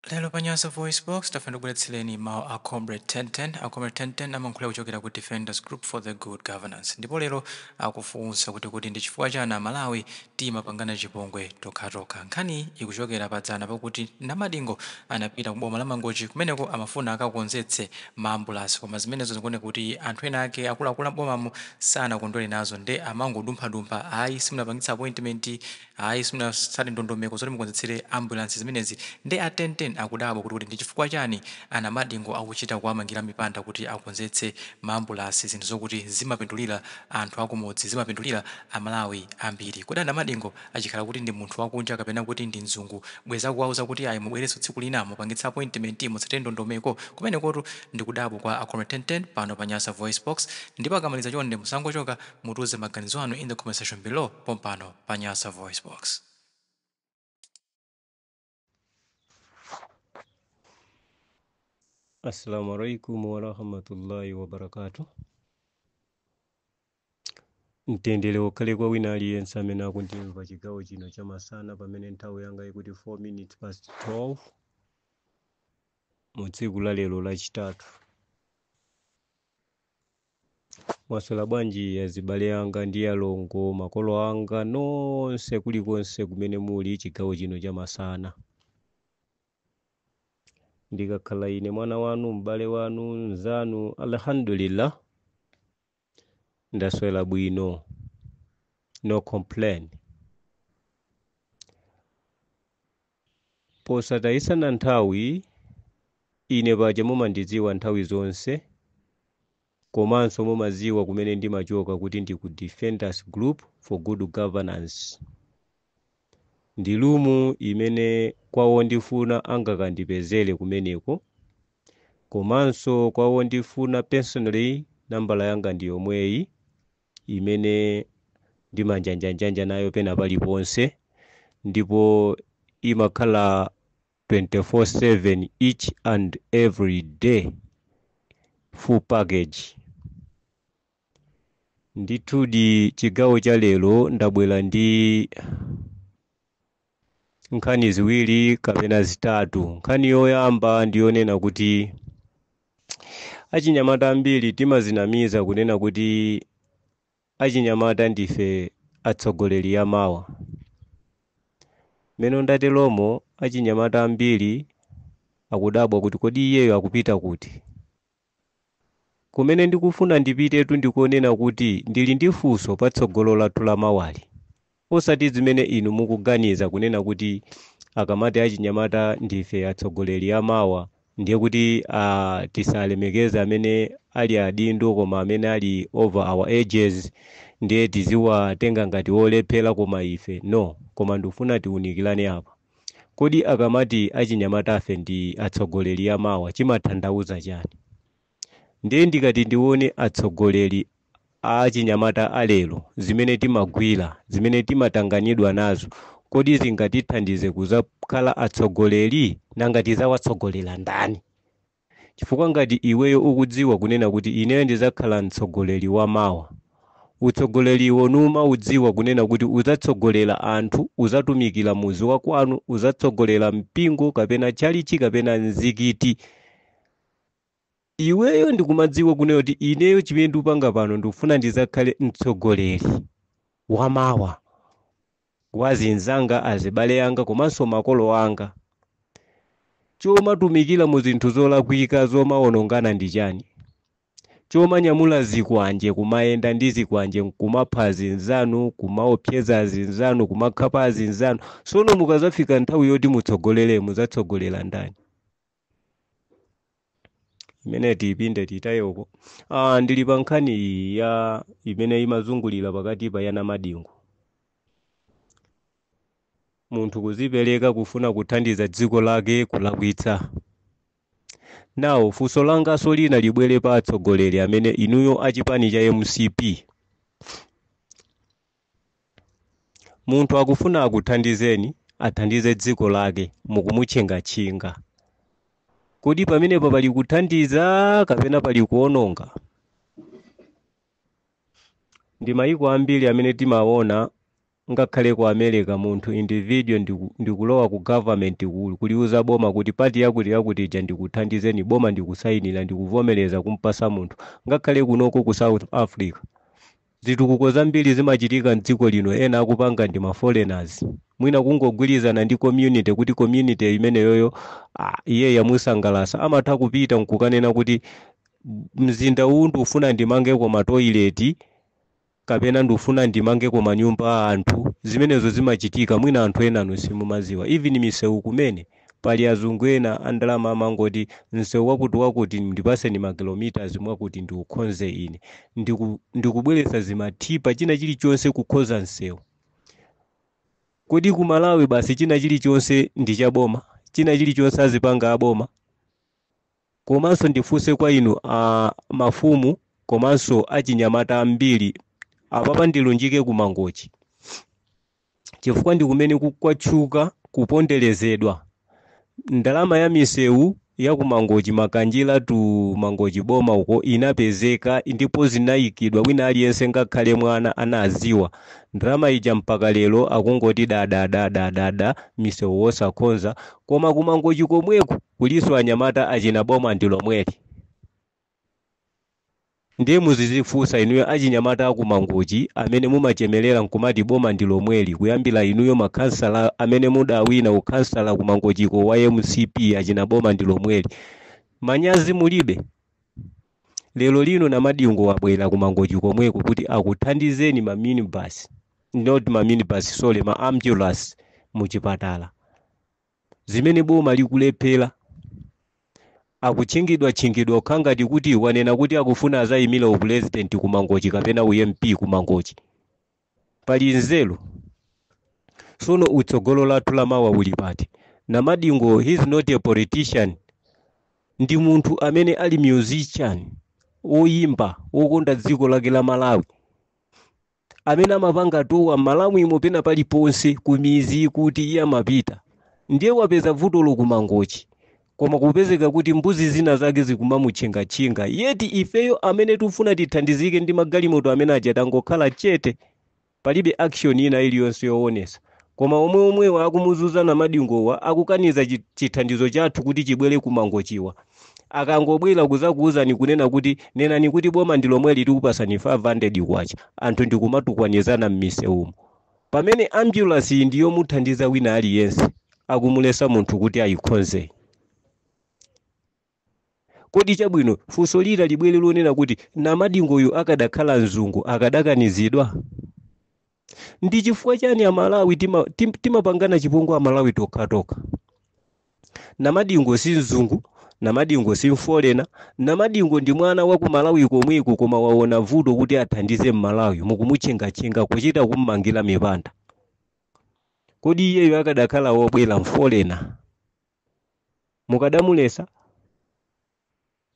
Lero pa Nyasa VoiceBox tafuna tikubweretsereni mawu a Comrade 1010. A Comrade 1010 amayankhula kuchokera ku Defenders Group for the Good Governance. Ndipo lero akufunsa kuti ndi chifukwa chani Amalawi timapangana chipongwe tokhatokha. Nkhani ikuchokera padzana pakuti Namadingo anapita ku boma la Mangochi, kumeneko amafuna akakonzetse ma ambulance, koma zimenezo zikuoneka kuti anthu ena ake akuluakulu a m'bomamo sanakondwere nazo, nde amangodumphadumpha, ayi simunapangitse appointment, ayi simunatsate ndondomeko zoti mukonzetsere ambulance zimenezi. Nde a 1010 akudabwa kuti ndi chifukwa chani a Namadingo akuchita kuwamangira mipanda kuti akonzetse ma ambulance, zinthu zokuti zimapindulira anthu akumudzi, zimapindulira Amalawi ambiri. Kodi a Namadingo achikhala kuti ndi munthu wakunja kapena kuti ndi mzungu, bwezi akuwauza kuti ayi mubwerenso tsiku lina, mupangitse appointment, mutsatire ndondomeko? Kumenekotu ndi kudabwa kwa a Comrade 1010 pano pa Nyasa VoiceBox. Ndipo akamaliza, chonde musangochoka, mutiuze maganizo anu in the comment section below pompano pa Nyasa VoiceBox. Assalamu alaikum warahmatullahi wabarakatuh. Mtendere ukhale kwa wina aliyense amene akundimva chigawo chino chamasana, pamene nthawi yanga ikuti 4 minutes past 12 mu tsiku la lero Lachitatu. Mwaswera bwanji azibale anga ndi alongo, makolo anga nonse, kulikonse kumene muli chigawo chino chamasana? Ndikakhala ine mwana wanu, m'bale wanu, mnzanu, alhamdulillah, ndaswera bwino, no complain. Posatayisana nthawi, ine paja mumandidziwa nthawi zonse, komanso mumadziwa kumene ndimachoka kuti ndi ku Defenders Group for Good Governance. Ndi room imene kwa wondifuna angakandipezere kumeneko, komanso kwa wondifuna personally, nambala yanga ndi yomweyi imene ndimanjanjanjanja nayo pena paliponse, ndipo imakhala 24/7 each and every day, full package. Ndithudi, chigawo cha lero ndabwera ndi nkhani ziwiri kapena zitatu. Nkhani yoyamba ndiyonena kuti achinyamata ambiri timazinamiza kunena kuti achinyamata ndife atsogoleri amawa. Mmene ndatelomo, achinyamata ambiri akudabwa kuti kodi iyeyo akupita kuti? Kumene ndikufuna ndipitetu ndikonena kuti ndili ndi funso patsogolo lathu la mawali, osati zimene inu mukuganiza kunena kuti akamati achinyamata ndife atsogoleri amawa, ndiye kuti tisalemekeze amene ali adindo, koma amene ali over our ages ndiye tiziwatenga ngati olephera, koma ife no. Koma ndikufuna tiwunikirane apa: kodi akamati achinyamata afe ndi atsogoleri amawa, chimatanthauza chani? Ndiye ndikati ndione atsogoleri a achinyamata alero, zimene timagwira, zimene timatanganidwa nazo, kodi zingatithandize kuzakhala atsogoleri? Nanga tizawatsogolera ndani? Chifukwa ngati iweyo ukudziwa kunena kuti ineyo ndizakhala mtsogoleri wa mawa, utsogoleriwo numa udziwa kunena kuti uzatsogolera anthu, uzatumikira muzi wa kwanu, uzatsogolera mpingo kapena chalichi kapena mzikiti, iweyo ndikumadziwa kunena kuti ineyo chimene ndikupanga pano ndikufuna ndizakhale mtsogoleri wamawa wa zinzanga, azibale anga komanso makolo anga, chomatumikira mu zinthu zolakwika zomawonongana ndi chani? Chomanyamula zikwanje, kumayenda ndi zikwanje, nkumapha zinzanu, kumaopseza zinzanu, kumakhapa zinzanu, sono mukazafika nthawi yoti mutsogolere, muzatsogolera ndani? Imene tiyipinde, tiyitayeko. Ndili pa nkhani iyi ya imene imazungulira pakati pa ya Namadingo. Munthu kuzipereka kufuna kuthandiza dziko lake, kulakwitsa nawo. Funso langaso lina libwere pa atsogoleri amene inuyo achipani cha MCP. Munthu akufuna akuthandizeni, athandize dziko lake, mukumutchingatchinga. Kodi pamenepo pali kuthandiza kapena pali kuononga? Ndi mayiko ambiri amene timaona Ngakhale ku America munthu individual ndikulowa ku government kuliuza boma kuti pati yakuti yakuti ija ndikuthandizeni, boma ndikusayinira, ndikuvomereza kumpasa munthu. Ngakhale kunoko ku South Africa zitukuko zambiri zimachitika mdziko lino, ena akupanga ndi ma foreigners, mwina kungogwirizana ndi community kuti community imeneyoyo iye yamusangalasa, amatha kupita nkukanena kuti mzinda uwu ndikufuna ndimangeko matoileti kapena ndikufuna ndimangeko manyumba a anthu. Zimenezo zimachitika, mwina anthu ena simumaziwa. Even misewu kumene pali azungu ena andalama amangoti msewu wakuti wakuti ndipaseni makilometers mwakuti ndiukhonze ine, ndikubweretsa zimathipa china chilichonse kukhoza msewu. Kodi ku Malawi basi china chilichonse ndi chaboma, china chilichonse azipanga aboma? Komanso ndifunse kwa inu a mafumu komanso achinyamata ambiri apapa, ndilunjike ku Mangochi chifukwa ndi kumene kwatchuka kuponderezedwa. Ndalama ya misewu ya ku Mangochi, Makanjira to Mangochi boma uko, inapezeka ndipo zinayikidwa, wina aliyense ngakhale mwana anaziwa. Ndalama ija mpaka lero akungoti dadadadadada, misewu wosakhonza. Koma ku Mangochi komweko kuliso anyamata achina boma ndi lomweli. Ndiye muzizifunsa inuyo achinyamata aku Mangochi amene mumachemelera nkumati boma ndi lomweli, kuyambira inuyo makhansala amene mudawina ukhansala ku Mangochiko wa MCP, achina boma ndi lomweli, manyazi mulibe? Lero lino Namadingo wabwera ku Mangochi komweko kuti akuthandizeni ma minibus, not ma minibus, sorry, ma ambulance muchipatala, zimene boma likulephera. Akutchingidwa-tchingidwa ngati kuti wanena kuti akufuna azayimira upurezidenti ku Mangochi kapena uMP ku Mangochi. Pali nzeru? Sono utsogolo lathu lamawa uli pati? Namadingo, he is not a politician, ndi munthu amene ali musician, woyimba, wokonda dziko lake la Malawi, amene amapanga tour Malawimo pena paliponse kumizi kuti iye amapita. Ndiye wapeza vutolo ku Mangochi, koma kupezeka kuti mbuzi zina zake zikumamutchingatchinga, yeti ifeyo amene tikufuna tithandizike ndi magalimoto amene aja tangokhala chete, palibe action ina iliyonse yoonesa. Koma omwe omwewa akumuzuza Namadingowa, akukaniza chithandizo chathu kuti chibwere ku Mangochiwa, akangobwera kuzakuuzani kunena kuti nenani kuti boma ndi lomwe litikupasani 500 kwacha, anthu ndikumatukwanizana m'misewumo, pamene ambulance iyi ndiyomuthandiza wina aliyense, akumulesa munthu kuti ayikhonze. Kodi chabwino, funso lina libwere lonena kuti Namadingoyu akadakhala mzungu akadakanizidwa? Ndi chifukwa chani Amalawi timapangana chipongwe Amalawi tokhatokha? Namadingo si mzungu, Namadingo si mforeigner, Namadingo ndi mwana wa ku Malawi komweko, koma waona vuto kuti athandize Mmalawi, mukumutchingatchinga kuchita kummangira mipanda. Kodi iyeyo akadakhala wobwera mforeigner mukadamulesa?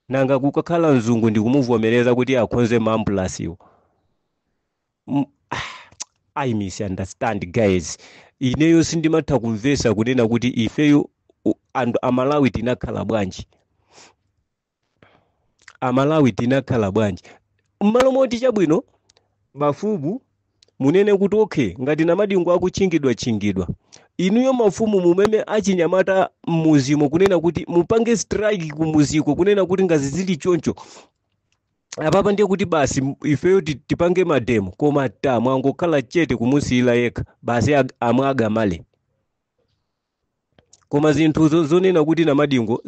Nanga kukakhala mzungu ndikumuvomereza kuti akhonze maambulansiwo? I misunderstand, guys. Ineyo sindimatha kumvesa kunena kuti ifeyo anthu Amalawi tinakhala bwanji, Amalawi tinakhala bwanji? Mmalo moti chabwino mafumu munene kuti okay, ngati Namadingo akutchingidwa-tchingidwa, inuyo mafumu mumeme achinyamata mmuzimo kunena kuti mupange strike kumuziko, kunena kuti ngazi zili choncho apapa ndiye kuti basi ifeyo tipange mademo. Koma ta mwangokhala chete kumusiyira yekha basi, amwe agamale. Koma zinthuzo zonena kuti Namadingo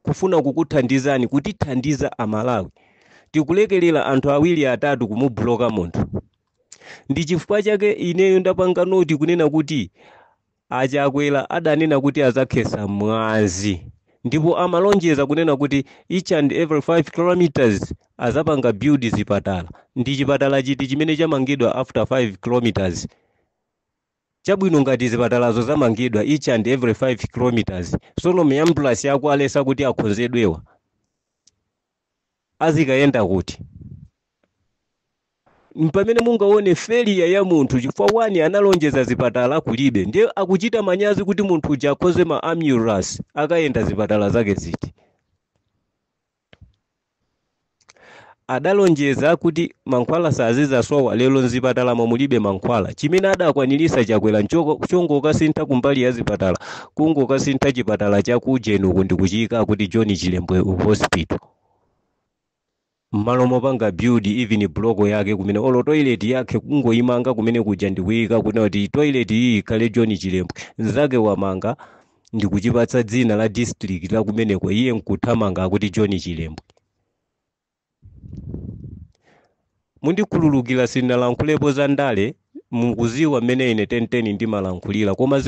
kufuna kukuthandizani, kutithandiza Amalawi, tikulekelera anthu awiri atatu kumubloka munthu. Ndi chifukwa chake ineyo ndapanga note kunena kuti Achakwera adanena kuti azakhesa mwazi, ndipo amalonjeza kunena kuti each and every 5 kilometers azapanga build zipatala. Ndi chipatala chiti chimene chamangidwa after 5 kilometers? Chabwino, ngati zipatalazo zamangidwa each and every 5 kilometers, sono miambulance akualesa kuti akhonzedwewa azikayenda kuti? Pamene mungaone failure ya munthu, chifukwa wani analonjeza zipatala kulibe, ndiye akuchita manyazi kuti munthu uja akhoze ma ambulance, akayenda zipatala zake ziti? Adalonjeza kuti mankhwala sazizasowa, lero mzipatalamo mulibe mankhwala. Chimene adakwanirisa Chakwera chongokasintha kumbali ya zipatala, kungokasintha chipatala chakujenuku ndikuchiyika kuti John Chilembwe Hospital, mmalo mopanga build even block yake kumene, olo toilet yake kungoyimanga kumene kuja ndikuyika kuti toilet iyi ikhale John Chilembwe. Nzake wamanga ndikuchipatsa dzina la district la kumeneko, iye nkuthamanga akuti John Chilembwe. Mundikhululukira sindinalankhulapo za ndale, mukuziwa mmene ine 1010 ndimalankhulira, koma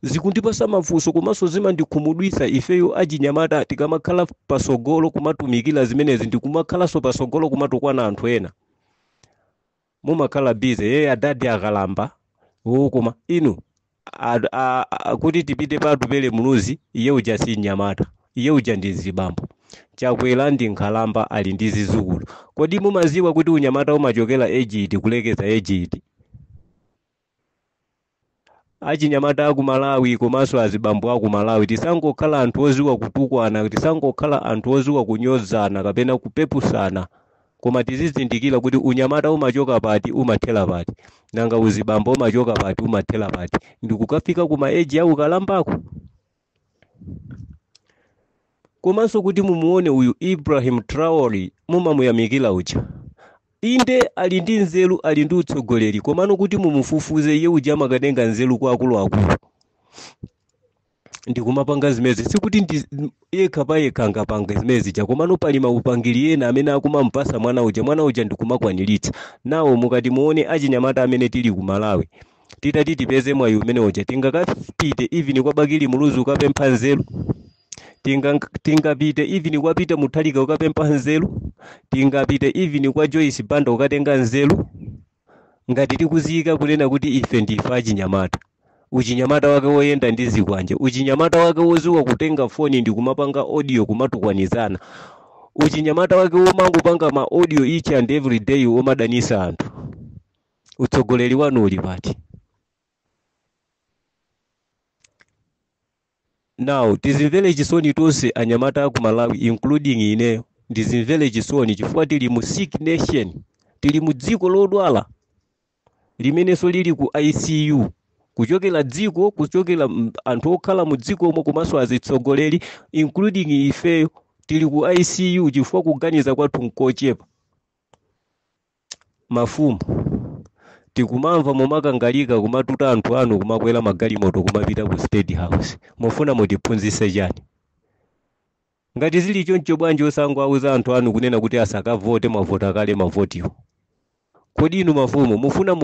zikundipasa mafunso komanso zimandikhumudwitsa. Ifeyo achinyamata tikamakhala pasogolo kumatumikira zimenezi ndikumakhalanso pasogolo kumatukwana anthu ena, mumakhala busy ye adadi akalamba koma inu kuti tipite pa Atupele Muluzi, iye uja si mnyamata, iye uja ndi zibambo. Chakwera ndi nkhalamba, ali ndi zizukulu. Kodi mumaziwa kuti unyamata umachokera age iti kulekeza age iti? Achinyamata aku Malawi komanso azibambo aku Malawi, tisangokhala anthu oziwa kutukwana, tisangokhala anthu oziwa kunyozana kapena kupepusana, koma tizizindikira kuti unyamata umachoka pati umathera pati, nanga uzibambo umachoka pati umathera pati, ndikukafika kuma age ya ukalambako. Komanso kuti mumuone uyu Ibrahim Traore mumamuyamikira uja, inde ali ndi nzeru, ali ndi utsogoleri, komano kuti mumufufuze iye uja amakatenga nzeru kwa akuluakulu ndikumapanga zimezi. Sikuti ndi yekha pa yekha angapanga zimezi ja, komano pali maupangiri ena amene akumampasa mwana uja, mwana uja ndikumakwaniritsa nawo. Mukati muone achinyamata amene tili ku Malawi, titati tipeze mwayi umene uja, tingakapite even kwa Bakili Muluzi ukapempha nzeru, tingapite even kwa Peter Mutharika ukapempha nzeru, tingapite even kwa Joyce Banda ukatenga nzeru, ngati tikuziyika kunena kuti ife ndife achinyamata. Uchinyamata wake woyenda ndi zikwanje, uchinyamata wake woziwa kutenga foni ndi kumapanga audio kumatukwanizana, uchinyamata wake womangopanga ma audio each and every day womadanisa anthu. Utsogoleri wanu uli pati? Now tizimvere chisoni tonse anyamata aku Malawi, including ineyo, ndizimvere chisoni chifukwa tili mu sick nation, tili mu dziko lodwala limenenso lili ku ICU, kuchokera dziko, kuchokera anthu okhala mu dzikomo komanso azitsogoleri including ifeyo, tili ku ICU chifukwa kuganiza kwathu nkochepa. Mafumu tikumamva mumakangalika kumatuta anthu anu kumakwera magalimoto kumapita ku State House, mufuna mutiphunzitse chani? Ngati zili choncho bwanji osangowauza anthu anu kunena kuti asakavote, mwavota kale mavotiwo? Kodi inu mafumu mufuna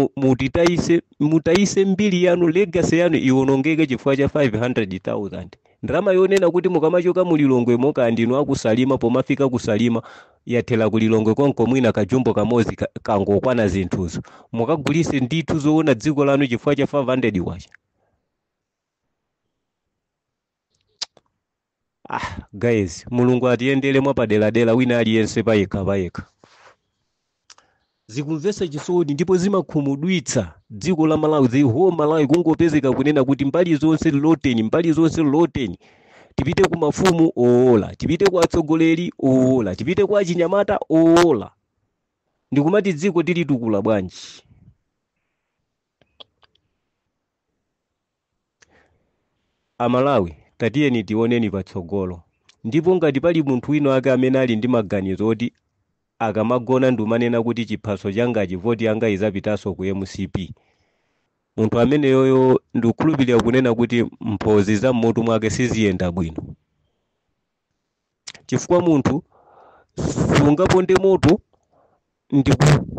mutayise mbiri yanu, legacy yanu iwonongeke chifukwa cha 500,000 ndalama yonena kuti mukamachoka mulilongwe moka ndinu akusalima, pomafika kusalima yathera kulilongwe konko, mwina kajumbo kamozi kangokwana zinthuzo, mukagulise ndithu zoona dziko lanu chifukwa cha 500 kwacha? Guys, Mulungu atiyendere mwapaderadera wina aliyense payekha payekha. Zikumvetsa chisoni ndipo zimakhumudwitsa dziko la Malawi, the whole Malawi kungopezeka kunena kuti mbali zonse loteni, mbali zonse loteni. Tipite ku mafumu owola, tipite ku atsogoleri owola, tipite ku achinyamata owola, ndikumati dziko tilitukula bwanji? Amalawi tatiyeni tioneni patsogolo. Ndipo ngati pali munthu wina ake amene ali ndi maganizo oti akamagona ndimanena kuti chiphaso changachi voti yanga izapitanso ku MCP, munthu ameneyoyo ndikukhulupirira kunena kuti mphozi za mmutu mwake siziyenda bwino, chifukwa munthu sungaponde moto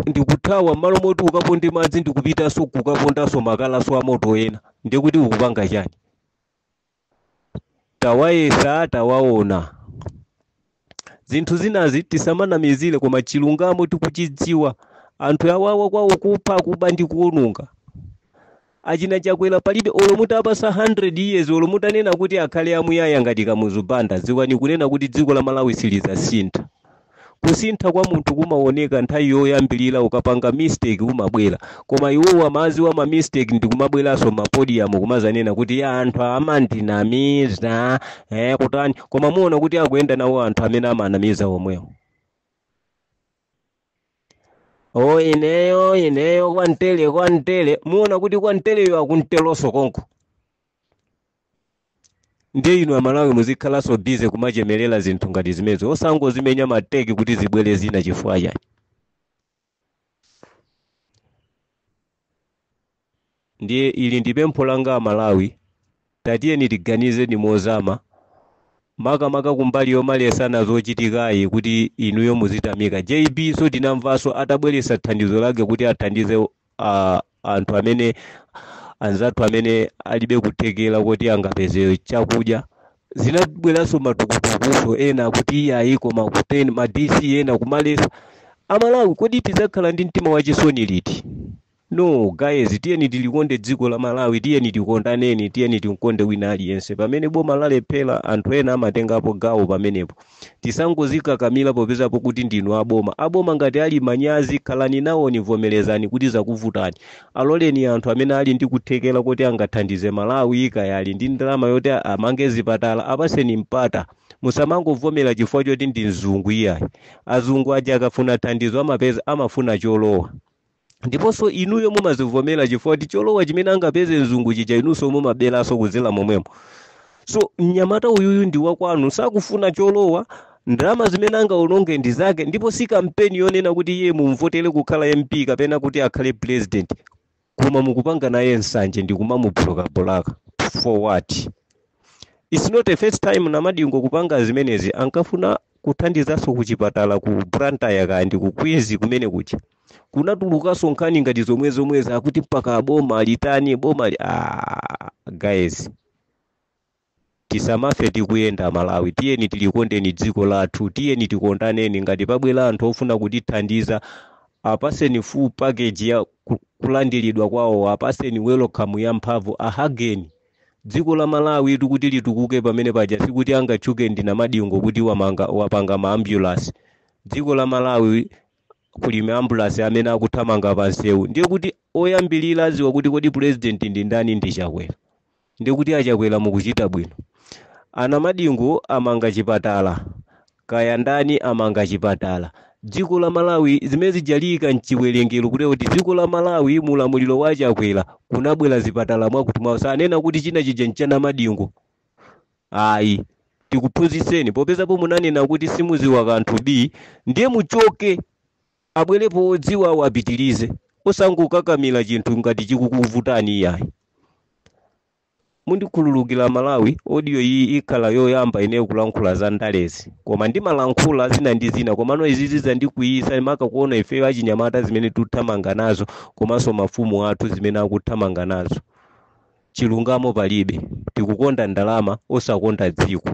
ndikuthawa m'malo moti ukaponde madzi ndikupitanso kukapondanso makalaso a moto ena, ndikuti ukupanga chani? Tawayesa, tawaona zinthu zinazi, tisamanamizire, koma chilungamo tikuchidziwa. Anthu awawa kwawo kupha, kuba ndi kuwononga. Achina Chakwera palibe olo mutapasa 100 years, olo mutanena kuti akhale amuyaya ngati Kamuzu Banda, dziwani kunena kuti dziko la Malawi silizasintha. Kusintha kwa munthu kumaoneka nthawi yoyambirira, ukapanga mistake umabwera, koma iwowa amaziwa ma mistake ndikumabweranso ma podium kumazanena kuti ya anthu amandinamiza, kutani, koma muona kuti akuyenda nawo anthu amene amanamiza omwewo. O ineyo ineyo kwantele kwantele, muona kuti kwanteleyo akuntelonso konko. Ndiye inu Amalawi muzikhalanso busy kumachemelera zinthu ngati zimenezo, osangozimenya mateki kuti zibwere zina chifukwa chani? Ndiye ili ndi pempho langa Amalawi, tatiyeni tiganizeni mozama, makamaka kumbali yomalesana zochitikayi kuti inuyo muzitamika. JB so tinamvanso atabweretsa thandizo lake kuti athandize anthu amene anzathu amene alibe kuthekera kuti angapeze chakudya. Zinabweranso matukutukuso ena kuti iyayi, koma kuteni ma DC ena kumalesa. Amalawi, kodi tidzakhala ndi mtima wachisoni liti? No guys, tiyeni tilikonde dziko la Malawi, tiyeni tikondaneni, tiyeni timkonde wina aliyense. Pamene boma lalephera, anthu ena amatengapo gawo pamenepo. Tisangozikakamira popezapo kuti ndinu aboma. Aboma ngati ali manyazi, khalani nawoni, vomerezani kuti zakuvutani. Aloleni anthu amene ali ndi kuthekera kuti angathandize Malawi, kaya ali ndi ndalama yoti amange zipatala, apaseni mpata. Musamangovomera chifukwa choti ndi mzungu iyayi. Azungu aja akafuna thandizo amapeza, amafuna cholowa. Ndiponso inuyo mumazivomera chifukwa kuti cholowa chimene angapeze mzungu chija inunso mumaberanso kudzera momwemo. So mnyamata uyuyu ndi wakwanu, sakufuna cholowa, ndalama zimene angaononge ndi zake, ndipo si kampeni yonena kuti iye mumvotere kukhala MP kapena kuti akhale president, koma mukupanga naye nsanje ndi kumamubulokabulaka. For what? It's not the first time Namadingo kupanga zimenezi. Ankafuna kuthandizanso kuchipatala ku Blantyre kandi ku Queens kumene kuja, kunatulukanso nkhani ngati zomwe zomwezi, akuti mpaka boma litani, boma li guys, tisamafe tikuyenda Malawi. Tiyeni tilikondeni dziko lathu, tiyeni tikondaneni. Ngati pabwera anthu ofuna kutithandiza, apaseni full package ya kulandiridwa kwawo, apaseni welcome ya mphamvu, ahageni. Dziko la Malawi tikuti litukuke pamene paja, sikuti angatchuke ndi Namadingo kuti wamanga wapanga ma ambulance. Dziko la Malawi kuli ma ambulance amene akuthamanga pansewu, ndiye kuti oyambilira aziwa kuti kodi president ndi ndani? Ndi Chakwera. Ndiye kuti aChakwera mukuchita bwino. Anamadingo amanga chipatala, kaya ndani amanga chipatala, dziko la Malawi zimene zijalika mchiwerengero kuti dziko la Malawi mulamuliro wa Chakwera kunabwera zipatala mwakuti mwawo. Sanena kuti china chija nchanamadingo ayi. Tikuphunzitseni popezapo munanena kuti simuziwa kanthu b, ndiye muchoke, abwerepo odziwa apitirize, osangokakamira chinthu ngati chikukuvutani iyayi. Mundikhululukira Malawi, audio iyi ikhala yoyamba ineyo kulankhula za ndalezi, koma ndimalankhula zina ndi zina. Komano izizi zandikwiyisa, maka kuona ifeyo achinyamata zimene tikuthamanga nazo, komanso mafumu athu zimene akuthamanga nazo. Chilungamo palibe, tikukonda ndalama osakonda dziko.